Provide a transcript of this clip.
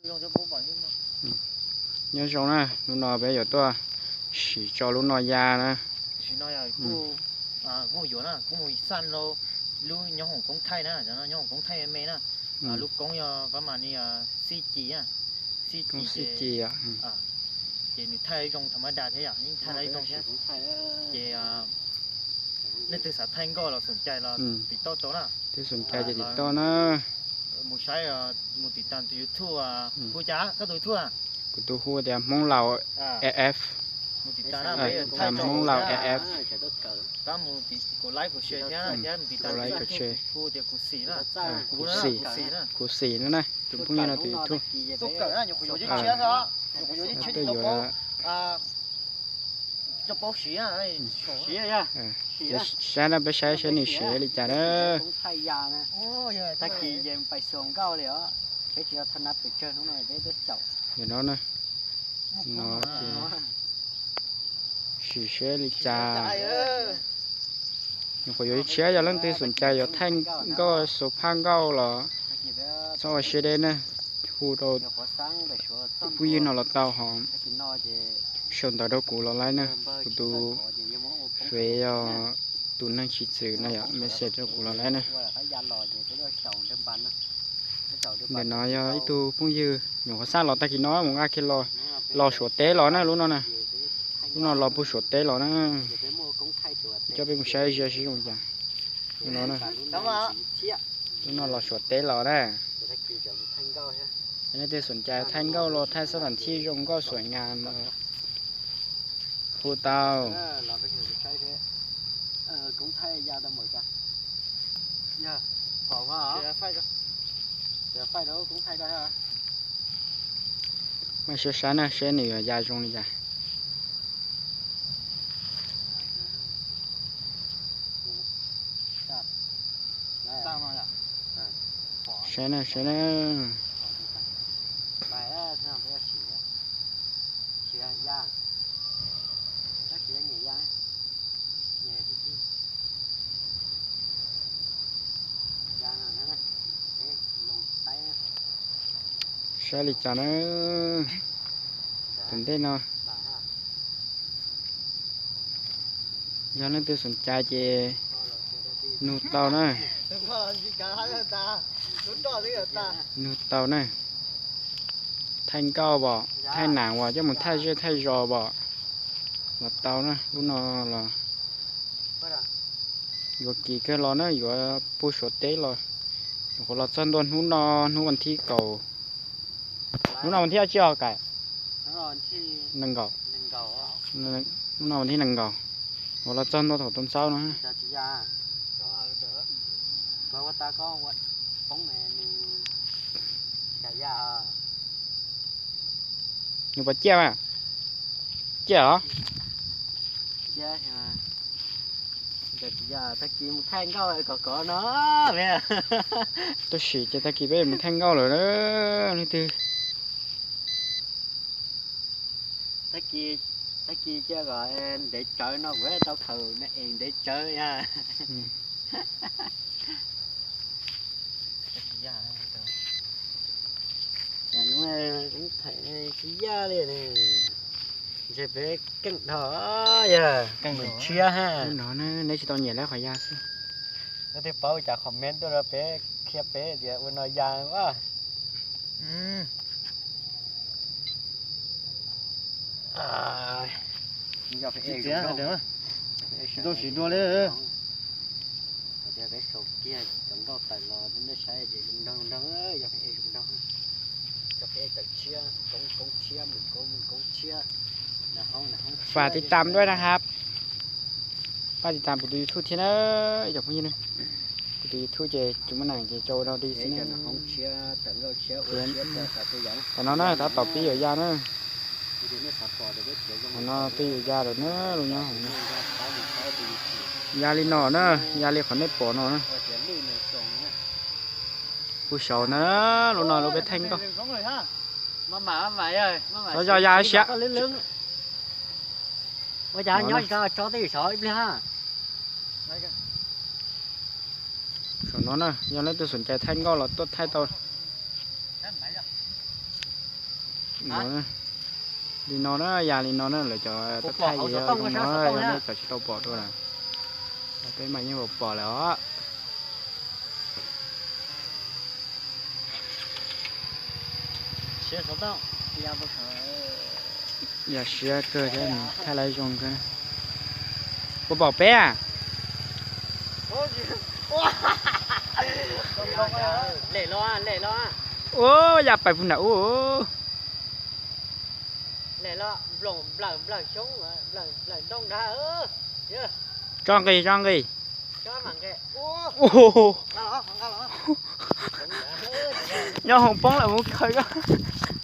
Nyob zoo na, hnub no peb yuav tuaj sim tso lub no ya na. Kuj yuav na, kuj mus xaj lub nyob hoom koob thaij na, nyob hoom koob thaij me me na. Lub koob yog pab mas ni xij ci na, xij ci, ces nws thaij zoo tha mab da thiab yom, yeej thaij zoo thiab. Ces leej twg xav thaij nkauj los xoom cai los tim toj tau na. Twg xoom cai ces tim toj na. Mus saib, mus tim tas tus YouTube, hu cas koj tus YouTube? Kuv tus hu tias Hmoob Laus E F. Mus tim tas na, Hmoob Laus E F. Tab mus kuv like kuv share thiab, mus tim tas hu tias kuv xim na, kuv xim na, tus phooj ywg no tus YouTube. Tuaj yuav saib na, peb saib saib nws siv li cas na. Nim no na, no ces sim seb li cas. Nyuam qhuav yuav tshiab, yog leej twg xoom cai yuav thaij nkauj xuv phaj nkauj los txhob ua siab deb na, hu rau phooj ywg no los tau hos, sau ntawv rau kuv los laib na, kuv tus fev yog tus neeg tsis txwm no yom, message rau kuv los laib na. Ntawm no yog ib tug phooj ywg nyuam qhuav xaj los tag kis no mus nqa kiag los, los Suav teb los na lub no na. Lub no los puag Suav teb los na. Coj peb mus saib zia seb zoo cas. Lub no na, lub no los Suav teb los na. Yog leej twg xoom cai thaij nkauj los thaij xab tam thij zoo nkauj xuam nyas no, hu tau. Maj siab saib na seb nws yuav ya zoo li cas. Saib na, saib na. Saib li cas na. Tom ntej no yog leej twg xoom cai ces nug tau na. Nug tau na. Thaij nkauj pom, thaij nam uas coj mus thaij zej thaij zos pom, los tau na. Lub no los yuav kis kawg los na, yuav puag Suav teb los. Nyuam qhuav los txog ntua hnub no, hnub vas thib kaum, hnub no vas thib dab tsi os Kaim? Nees nkaum. Hnub no vas thib nees nkaum, nyuam qhuav los txog ntua thaum tau ntxaub no. Nws puas ciaj mas? Ciaj os. Tab sis ces tag kis peb mus thaij nkauj lawm na, leej twg. Tag kis cia kom ntev tsawv no kuv tau khaws na es ntev tsawv na. Tsis yaj li, ntshe peb keej dhau yog mus tshiab ha. No neb tsis tau nyiam lawv qhov ya xwb. Leej twg paub cas comment tuaj rau peb, qhia peb tias ua no ya a. Tsis txiav, tsis tau siv dua li. Peb sau kiag cov nkauj tawm los nej saib ces zoo nraug nraug, yog peb ev zoo nraug, yog peb ev tawm tshiab, koob koob tshiab, mus koob mus koob tshiab.ฝากติดตามด้วยนะครับ ฝากติดตาม kuv tus YouTube thiab na, cov phooj ywg na. Kuv tus YouTube ces tsis muaj neeg ces tso ua dog dig xwb na. Tam no na tab tom pib yuav ya na. Tam no twb yuav ya lawm na, lub nyob hauv no. Ya li no na, ya li qhov nej pom no na. Kuv saud na, lub no lub peb thaij nkauj. Xyov yog ya siab. Saum no na, yog leej twg xoom cai thaij nkauj los tuaj thaij tau. Li no na, yam li no na, lawv cov thaij no, nej cov tsis tau pom dua lawm, peb mas yeej pom lawm os. Yam siab kawg thiab, thaij lawv zoo kawg. Puas pom peb a? Ua, yam pais puag nram ub. Tso nqis, tso nqis. Nyob hoom poob lawm mus khaws koj.